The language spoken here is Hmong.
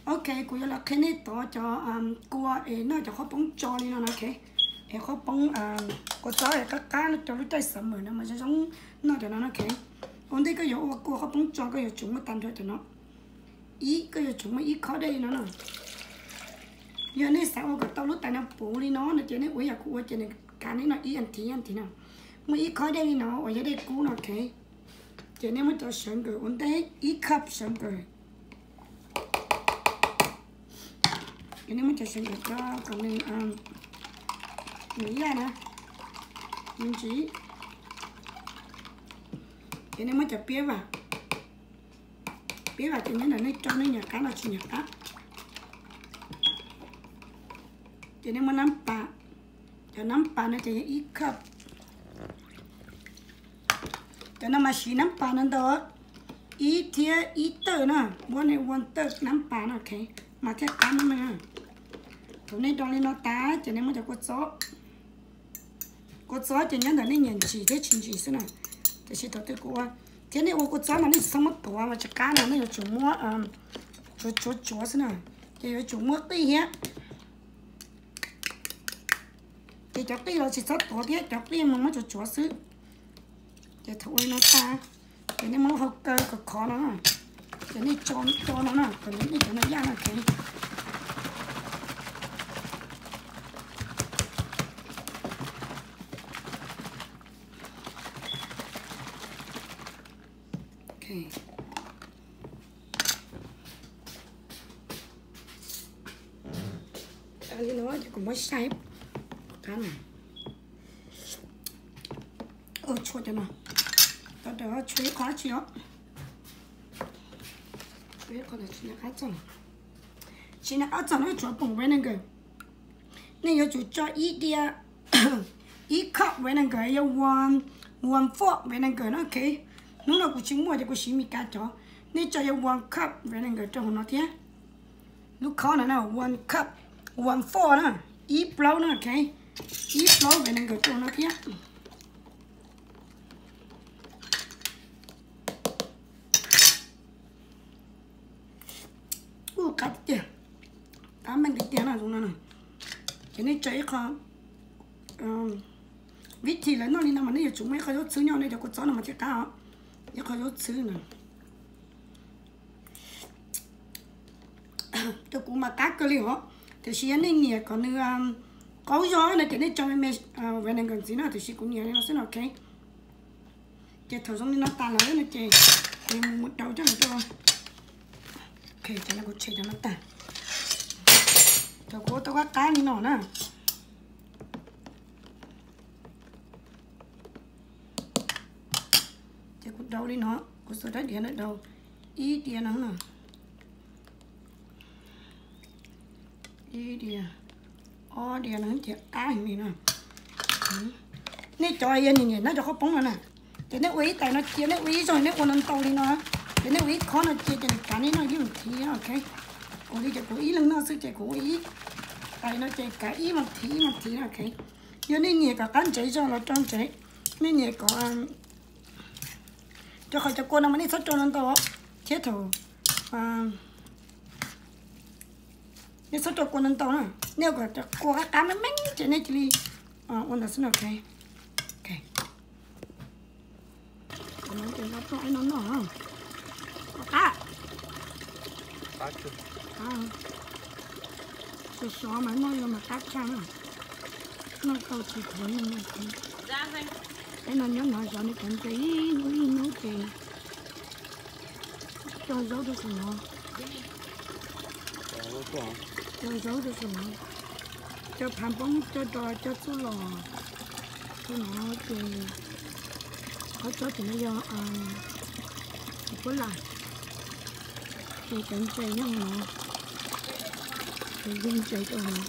Ok, kuv yuav los qhia nej tov cov kua es noj cov qhob poob tso li no no, ok. Es qhob poob kua txob es qab qab rau lub caij summer no mas zoo zoo noj cov no no, ok. Ua ntej koj yuav ua kua qhob poob tso koj yuav tsum muaj tag nrho cov no. Ib, koj yuav tsum muaj ib khob dej li no no. Yog nej xav ua kom tau lub tais no puv li no no ces nej ua yam kuv ua ces nws kav nej no ib as thiv ib as thiv no. Muaj ib khob dej li no uas yog dej kub no, ok. Ces nej muab cov sugar ua ntej ib cup sugar. Ces nej muab cov sugar tso kom nws, nws yaj na, me ntsis. Ces nej muab cov piab vam, piab vam ces nyob ntawm nej tso nej nyiam qab los tsis nyiam qab. Ces nej muab nab pas, cov nab pas no ces yog ib cup. Cov no mas siv nab pas no ntau, ib thiab ib tawm na, one and one third nab pas no, ok, mas thiaj qab meej meej. Thaum nej do li no tas ces nej muab cov kua txob, kua txob ces nyob ntawm nej nyiam ntsim thiab tsis ntsim xwb na. Tiam sis thaum twg kuv ua, thiab nej ua kua txob mas nej tsis txhob muab tuav mas tsis qab no, nej yuav tsum muab tsuav tsuav tsuav xwb na. Ces yuav tsum muab qij thiab. Ces cov qij los tsis txhob tuav thiab, cov qij mas muab tsuav tsuav xwb. Ces thaum ua li no tas, ces nej muab lub hau kaw khov khov no, ces nej tso no na, kom nej cov no yaj no, ok. Ok. Li no ces kuv muab saib qab no. Tshuav cov no, tau tshuav ib qho dab tsi os. Tshuav ib qho, tsis nco qab txog no, tshuav poom vinegar. Nej yuav tsum tso ib diav, ib cup vinegar yog one, one fourth vinegar no, ok. Hnub no kuv tsis muaj ces kuv siv Mis Kas cov. Nej tso yog one cup vinegar rau hauv no thiab. Lub khob no na, one cup, one fourth na, ib plaub na, ok. Ib plaub vinegar rau hauv no thiab. Ub, qab tiag tiag, qab meej tiag tiag na zoo no na. Ces nej tso ib qho, vib thim lawv noj li no mas nej yuav tsum muaj ib qho zaub txhwb nyob nej cov kua txob no mas thiaj qab os. Ib qho zaub txhwb na. Cov kuv mas qab kawg li os. Tiam sis yog nej nyiam kom nws qaub zog no ces nej tso me me vinegar ntxiv no, tiam sis kuv nyiam li no xwb no, ok. Ces thaum zoo li no tas lawm no ces kuv mus daus coj los rau. Ok, ces kuv tshem cov no tag. Thaum kuv ua tau qab qab li no na, ces kuv daus li no, kuv xuas rab diav no daus ib diav no na. Ib diav, ob diav no ces qab heev li na. Nej cov yog nyiam nyiam noj cov qhob poob no na, ces nej ua ib tais no cia, nej ua ib zaug nej ua no ntau li no, ces nej ua ib khob no cia ces nws kav nej noj ib as thiv, ok. Kuv li ces kuv ib leeg noj xwb ces kuv ua ib tais no ces kav ib as thiv ib as thiv, ok. Yog nej nyiam kom qab ntsev zog los rau ntsev, nej nyiam kom rau qhov cov kua no mas nej txhob rau no ntau thiab thaum nej txhob rau kua no ntau na, nej kom cov kua qab qab meej meej ces nej cia li ua ntawd xwb no, ok. Ces nqa tuaj ib no noj, qab. Sov sov mas noj yuav mas qab tshaj na, noj tau tsis thuav neeg. Peb no nyob no zov nws cov ntses ib hnub ib hnub ces cog zaub rau saum no, cog zaub rau saum no, cog phav npoob, cog ros, cog txuj lom rau no ces qhov tsob ces no yog txiv puab lais, ces cov ntses nyob hauv no, ces yeej ntses rau hauv no.